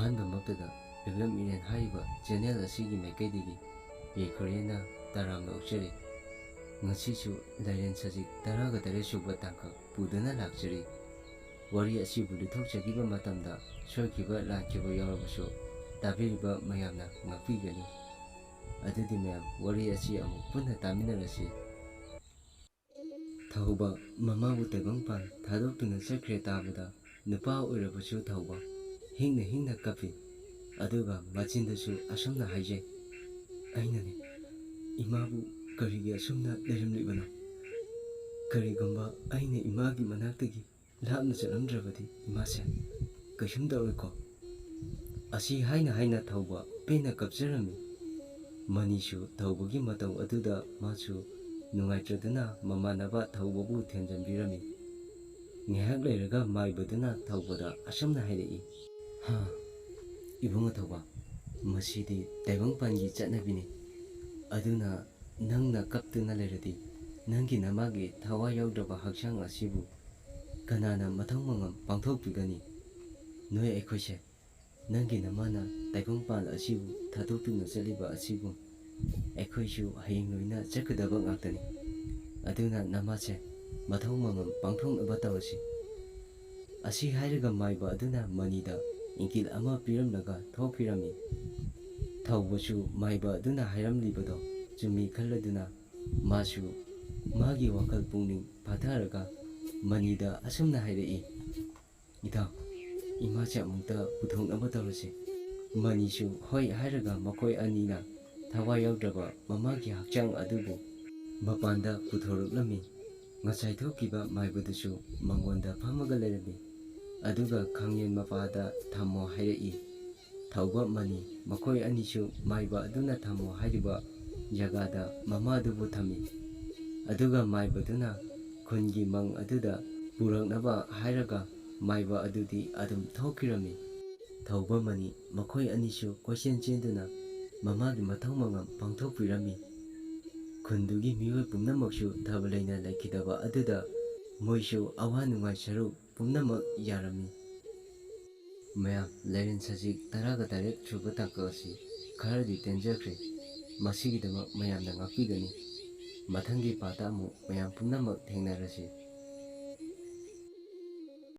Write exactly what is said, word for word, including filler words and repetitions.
ꯑꯍꯥꯟꯕꯃꯛꯇꯗ ꯏꯪꯂꯝ ꯏꯔꯦꯟ ꯍꯥꯏꯔꯤꯕ ꯆꯦꯅꯦꯜ ꯑꯁꯤꯒꯤ ꯃꯥꯏꯀꯩꯗꯒꯤ ꯌꯥꯏꯐꯔꯦꯅ ꯇꯔꯥꯝꯅ ꯑꯣꯛꯆꯔꯤ꯫ ꯉꯁꯤꯁꯨ ꯂꯥꯏꯔꯦꯟ ꯁꯖꯤꯛ ꯇꯔꯥꯒ ꯇꯔꯦꯠ ꯁꯨꯕ ꯇꯥꯡꯀꯛ ꯄꯨꯗꯨꯅ ꯂꯥꯛꯆꯔꯤ꯫ ꯋꯥꯔꯤ ꯑꯁꯤꯕꯨ ꯂꯤꯊꯣꯛꯆꯈꯤꯕ ꯃꯇꯝꯗ ꯁꯣꯏꯈꯤꯕ ꯂꯥꯟꯈꯤꯕ ꯌꯥꯎꯔꯕꯁꯨ ꯇꯥꯕꯤꯔꯤꯕ ꯃꯌꯥꯝꯅ ꯉꯥꯛꯄꯤꯒꯅꯤ꯫ ꯑꯗꯨꯗꯤ ꯃꯌꯥꯝ, ꯋꯥꯔꯤ ꯑꯁꯤ ꯑꯃꯨꯛ ꯄꯨꯟꯅ ꯇꯥꯃꯤꯟꯅꯔꯁꯤ꯫ ꯊꯧꯕ ꯃꯃꯥꯕꯨ ꯇꯥꯏꯕꯪꯄꯥꯟ ꯊꯥꯗꯣꯛꯇꯨꯅ ꯆꯠꯈ꯭ꯔꯦ ꯇꯥꯕꯗ ꯅꯨꯄꯥ ꯑꯣꯏꯔꯕꯁꯨ ꯊꯧꯕ ꯍꯤꯡꯅ ꯍꯤꯡꯅ ꯀꯞꯄꯤ꯫ ꯑꯗꯨꯒ ꯃꯆꯤꯟꯗꯁꯨ ꯑꯁꯨꯝꯅ ꯍꯥꯏꯖꯩ, "ꯑꯩꯅꯅꯦ, ꯏꯃꯥꯕꯨ ꯀꯔꯤꯒꯤ ꯑꯁꯨꯝꯅ ꯂꯩꯔꯝꯂꯤꯕꯅꯣ? ꯀꯔꯤꯒꯨꯝꯕ ꯑꯩꯅ ꯏꯃꯥꯒꯤ ꯃꯅꯥꯛꯇꯒꯤ ꯂꯥꯞꯅ ꯆꯠꯂꯝꯗ꯭ꯔꯕꯗꯤ ꯏꯃꯥꯁꯦ ꯀꯩꯁꯨꯝ ꯇꯧꯔꯣꯏꯀꯣ?" ꯑꯁꯤ ꯍꯥꯏꯅ ꯍꯥꯏꯅ ꯊꯧꯕ ꯄꯦꯟꯅ ꯀꯞꯆꯔꯝꯃꯤ꯫ ꯃꯅꯤꯁꯨ ꯊꯧꯕꯒꯤ ꯃꯇꯧ ꯑꯗꯨꯗ ꯃꯥꯁꯨ ꯅꯨꯡꯉꯥꯏꯇ꯭ꯔꯗꯨꯅ ꯃꯃꯥꯟꯅꯕ ꯊꯧꯕꯕꯨ ꯊꯦꯝꯖꯤꯟꯕꯤꯔꯝꯃꯤ꯫ ꯉꯥꯏꯍꯥꯛ ꯂꯩꯔꯒ ꯃꯥꯏꯕꯗꯨꯅ ꯊꯧꯕꯗ ꯑꯁꯨꯝꯅ ꯍꯥꯏꯔꯛꯏ, "ꯍꯥ, ꯏꯕꯨꯡꯉꯣ ꯊꯧꯕ, ꯃꯁꯤꯗꯤ ꯇꯥꯏꯕꯪꯄꯥꯟꯒꯤ ꯆꯠꯅꯕꯤꯅꯤ꯫ ꯑꯗꯨꯅ ꯅꯪꯅ ꯀꯞꯇꯨꯅ ꯂꯩꯔꯗꯤ ꯅꯪꯒꯤ ꯅꯃꯥꯒꯤ ꯊꯋꯥꯏ ꯌꯥꯎꯗ꯭ꯔꯕ ꯍꯛꯆꯥꯡ ꯑꯁꯤꯕꯨ ꯀꯅꯥꯅ ꯃꯊꯧ ꯃꯉꯝ ꯄꯥꯡꯊꯣꯛꯄꯤꯒꯅꯤ? ꯅꯣꯏ ꯑꯩꯈꯣꯏꯁꯦ ꯅꯪꯒꯤ ꯅꯃꯥꯅ ꯇꯥꯏꯕꯪꯄꯥꯟ ꯑꯁꯤꯕꯨ ꯊꯥꯗꯣꯛꯇꯨꯅ ꯆꯠꯂꯤꯕ ꯑꯁꯤꯕꯨ ꯑꯩꯈꯣꯏꯁꯨ ꯍꯌꯦꯡ ꯂꯣꯏꯅ ꯆꯠꯀꯗꯕ ꯉꯥꯛꯇꯅꯤ꯫ ꯑꯗꯨꯅ ꯅꯃꯥꯁꯦ ꯃꯊꯧ ꯃꯉꯝ ꯄꯥꯡꯊꯣꯛꯅꯕ ꯇꯧꯔꯁꯤ꯫" ꯑꯁꯤ ꯍꯥꯏꯔꯒ ꯃꯥꯏꯕ ꯑꯗꯨꯅ ꯃꯅꯤꯗ ꯏꯪꯒꯤꯠ ꯑꯃ ꯄꯤꯔꯝꯂꯒ ꯊꯣꯛꯄꯤꯔꯝꯃꯤ꯫ ꯊꯧꯕꯁꯨ ꯃꯥꯏꯕ ꯑꯗꯨꯅ ꯍꯥꯏꯔꯝꯂꯤꯕꯗꯣ ꯆꯨꯝꯃꯤ ꯈꯜꯂꯗꯨꯅ ꯃꯥꯁꯨ ꯃꯥꯒꯤ ꯋꯥꯈꯜ ꯄꯨꯛꯅꯤꯡ ꯐꯥꯊꯔꯒ ꯃꯅꯤꯗ ꯑꯁꯨꯝꯅ ꯍꯥꯏꯔꯛꯏ, "ꯏꯇꯥꯎ, ꯏꯃꯥꯁꯦ ꯑꯃꯨꯛꯇ ꯄꯨꯊꯣꯛꯅꯕ ꯇꯧꯔꯁꯤ꯫" ꯃꯅꯤꯁꯨ ꯍꯣꯏ ꯍꯥꯏꯔꯒ ꯃꯈꯣꯏ ꯑꯅꯤꯅ ꯊꯋꯥꯏ ꯌꯥꯎꯗ꯭ꯔꯕ ꯃꯃꯥꯒꯤ ꯍꯛꯆꯥꯡ ꯑꯗꯨꯕꯨ ꯃꯄꯥꯟꯗ ꯄꯨꯊꯣꯔꯛꯂꯝꯃꯤ꯫ ꯉꯁꯥꯏ ꯊꯣꯛꯈꯤꯕ ꯃꯥꯏꯕꯗꯨꯁꯨ ꯃꯉꯣꯟꯗ ꯐꯝꯃꯒ ꯂꯩꯔꯝꯃꯤ꯫ ꯑꯗꯨꯒ ꯈꯥꯡꯌꯦꯟ ꯃꯄꯥꯗ ꯊꯝꯃꯣ ꯍꯥꯏꯔꯛꯏ꯫ ꯊꯧꯕ ꯃꯅꯤ ꯃꯈꯣꯏ ꯑꯅꯤꯁꯨ ꯃꯥꯏꯕ ꯑꯗꯨꯅ ꯊꯝꯃꯣ ꯍꯥꯏꯔꯤꯕ ꯖꯒꯥꯗ ꯃꯃꯥꯗꯨꯕꯨ ꯊꯝꯃꯤ꯫ ꯑꯗꯨꯒ ꯃꯥꯏꯕꯗꯨꯅ ꯈꯨꯟꯒꯤ ꯃꯪ ꯑꯗꯨꯗ ꯄꯨꯔꯛꯅꯕ ꯍꯥꯏꯔꯒ ꯃꯥꯏꯕ ꯑꯗꯨꯗꯤ ꯑꯗꯨꯝ ꯊꯣꯛꯈꯤꯔꯝꯃꯤ꯫ ꯊꯧꯕ ꯃꯅꯤ ꯃꯈꯣꯏ ꯑꯅꯤꯁꯨ ꯀꯣꯏꯆꯦꯟ ꯆꯦꯟꯗꯨꯅ ꯃꯃꯥꯒꯤ ꯃꯊꯧ ꯃꯉꯝ ꯄꯥꯡꯊꯣꯛꯄꯤꯔꯝꯃꯤ꯫ ꯈꯨꯟꯗꯨꯒꯤ ꯃꯤꯑꯣꯏ ꯄꯨꯝꯅꯃꯛꯁꯨ ꯊꯕ ꯂꯩꯅ ꯂꯩꯈꯤꯗꯕ ꯑꯗꯨꯗ ꯃꯣꯏꯁꯨ ꯑꯋꯥ ꯅꯨꯡꯉꯥꯏ ꯁꯔꯨꯛ ꯄꯨꯝꯅꯃꯛ ꯌꯥꯔꯝꯃꯤ꯫ ꯃꯌꯥꯝ, ꯂꯥꯏꯔꯦꯟ ꯁꯖꯤꯛ ꯇꯔꯥꯒ ꯇꯔꯦꯠ ꯁꯨꯕ ꯇꯥꯡꯀꯛ ꯑꯁꯤ ꯈꯔꯗꯤ ꯇꯦꯟꯖꯈ꯭ꯔꯦ꯫ ꯃꯁꯤꯒꯤꯗꯃꯛ ꯃꯌꯥꯝꯅ ꯉꯥꯛꯄꯤꯒꯅꯤ꯫ ꯃꯊꯪꯒꯤ ꯄꯥꯔꯠꯇ ꯑꯃꯨꯛ ꯃꯌꯥꯝ ꯄꯨꯝꯅꯃꯛ ꯊꯦꯡꯅꯔꯁꯤ꯫